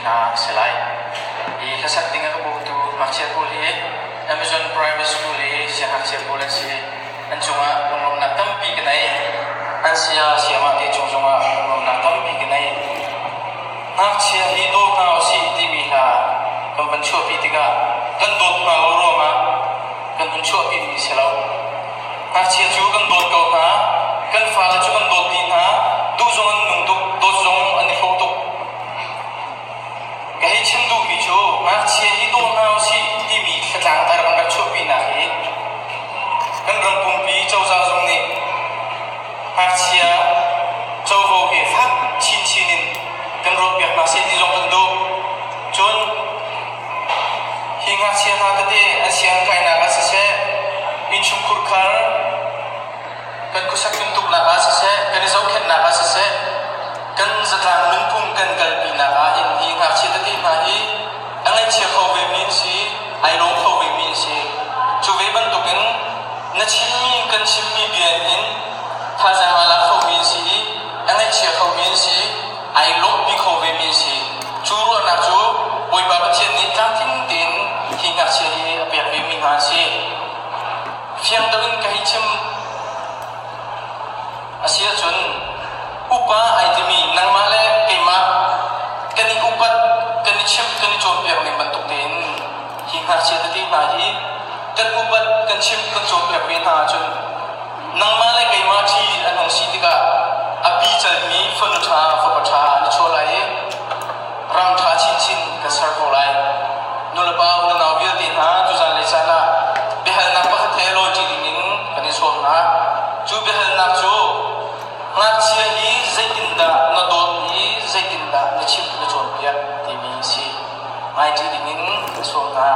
hla a si lai. Hi hlasak ding a ka bawmtu ngakchia pawl hi Amazon Private School i siangngakchia pawl an si. An cungah lunglawmhnak tampi ka nei. An saya sayamah te cung zongah lunglawmhnak tampi ka nei. Ngakchia hi daw hna usih timi hla kan van chuahpi tikah kan dawt hna lo ruangah kan hun chuahpimi si lo. Ngakchia cu kan dawt ko hna, kan fale cu kan dawt dih hna, duh zong an nung tuk, dawt zong an i hlawh tuk. Ka hei chim duhmi cu ngakchia hi daw hna usih timi thlatlangtar kan rak chuahpinak hi kan ram pumpi cozah zong nih ngakchia covo hi fak chinchin in kan ruahpiak hna seh ti zong kan duh. Cun hi ngakchia hna tete an sianginn kainak ah siseh, innchungkhur khar kan khuasak tintuknak ah siseh, kan i zohkhenhnak ah siseh, kan zatlang nunphung kan kalpinak ah hin hi ngakchia tete hna hi a ngaihchia kho vemi an si, ai lawm kho vemi an si. Cu ve bantukin na chimmi kan chimmi bia in thazaang aa lak khomi an si i a ngaihchia khomi an si, ai lawmhpi kho vemi an si. Cu ruahnak cu Bawipa Pathian nih tlamtling tein hi ngakchia hi a pek vemi hna an si. Fiang deuh in ka hei chim a si ahcun upa ai timi nangmah le keimah kan i upat, kan i chimh, kan i cawnpiak ning bantuk tein hi ngakchia tete hna hi kan upat, kan chimh, kan cawnpiak ve hna ahcun nangmah le keimah ṭhi an hung si tikah a pi calmi fanu ṭha, fapa ṭha an i chuah lai i ram ṭha chinchin kan ser ko lai. Nulepa unau vialte hna tuzan le caan ah biahalnak pakhat he lawiṭi dingin kan i sawm hna. Cu biahalnak cu ngakchia hi zeitindah na dawt i zeitindah na chimh na cawnpiak timi a si. Ngaiṭi dingin kan sawm hna.